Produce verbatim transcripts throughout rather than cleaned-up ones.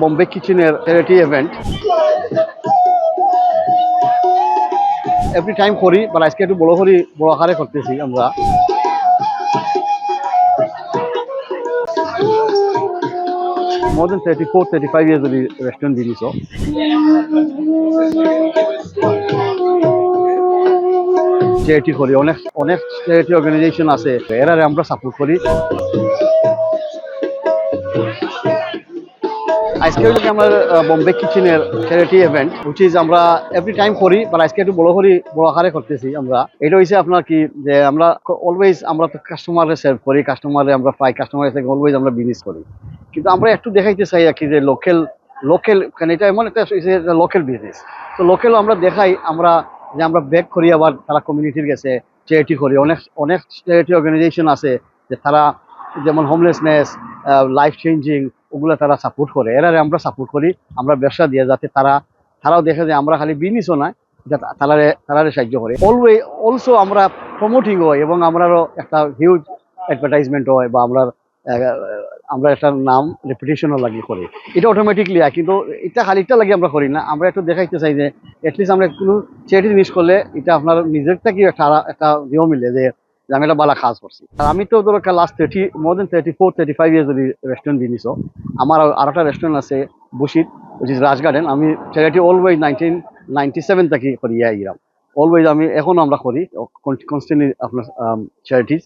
বোম্বে কিচেনের charity event every time করি, বাট আজকে একটু বড় করি, বড় আকারে করতেছি আমরা। More than thirty-four, thirty-five years of restaurant business. Charity করি, অনেক অনেক চ্যারিটি অর্গানাইজেশন আছে, এরারে আমরা সাপোর্ট করি। আজকে হইলো কি আমার বোম্বে কিচেনের চ্যারিটি ইভেন্ট, উইচ ইজ আমরা এভরি টাইম করি, বাট আজকে একটু বড় করি, বড় আকারে করতেছি আমরা। এটা হইছে আপনার কি যে আমরা অলওয়েজ আমরা তো কাস্টমাররে সার্ভ করি, কাস্টমাররে আমরা পাই, কাস্টমার থেকে অলওয়েজ আমরা বিজনেস করি, কিন্তু আমরা একটু দেখাইতে চাই আর কি যে লোকাল লোকাল, কারণ এটা এমন একটা লোকাল বিজনেস। তো লোকাল আমরা দেখাই আমরা যে আমরা ব্যাক করি আবার তারা কমিউনিটির গেছে চ্যারিটি করি। অনেক অনেক চ্যারিটি অর্গানাইজেশন আছে যে তারা যেমন হোমলেসনেস, লাইফ চেঞ্জিং, ওগুলা তারা সাপোর্ট করে, এরারে আমরা সাপোর্ট করি, আমরা ব্যবসা দিয়ে যাতে তারা তারাও দেখে যে আমরা খালি বিজনেসও নয়, এটা তা- তারারে তারারে সাহায্য করে। অলওয়েজ অলসো আমরা প্রমোটিং হয় এবং আমরারও একটা হিউজ অ্যাডভার্টাইজমেন্ট হয় বা আমরা আহ, আমরা একটা নাম রেপুটেশনও লাগি করি। এটা অটোমেটিকলি হয়, কিন্তু এটা খালি এটা লাগি আমরা করি না। আমরা একটু দেখাইতে চাই যে অ্যাটলিস্ট আমরা কোনো চ্যারিটি জিনিস করলে এটা আপনার নিজের থেকে একটা আলা- একটা ইয়েও মিলে যে যে আমি একটা ভালো কাজ করছি। আর আমি তো ধরো last thirty, more then thirty four thirty five years ধরে রেস্টুরেন্ট বিজনেসও। আমার আর একটা রেস্টুরেন্ট আছে বুশিত, উইচ ইজ রাজ গার্ডেন। আমি charity always nineteen ninety seven থেকে করিয়া আইরাম। অলওয়েজ আমি এখন আমরা করি কনস্ট্যান্টলি আপনার charities,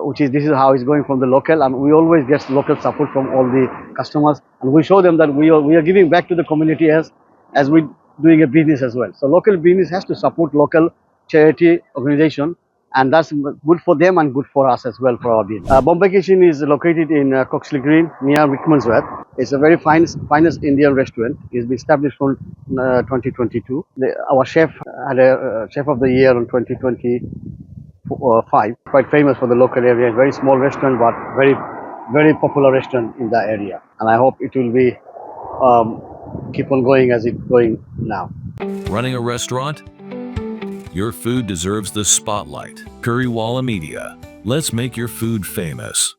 which is this is how it's going from the local, and we always get local support from all the customers, and we show them that we are we are giving back to the community as as we doing a business as well. So local business has to support local charity organization, and that's good for them and good for us as well for our business. Uh, Bombay Kitchen is located in uh, Coxley Green near Rickmansworth. It's a very fine, finest Indian restaurant. It's been established from uh, twenty twenty-two. The, our chef had a uh, chef of the year in twenty twenty-five. Quite famous for the local area. Very small restaurant, but very, very popular restaurant in the area. And I hope it will be um, keep on going as it's going now. Running a restaurant? Your food deserves the spotlight. Currywalla Media. Let's make your food famous.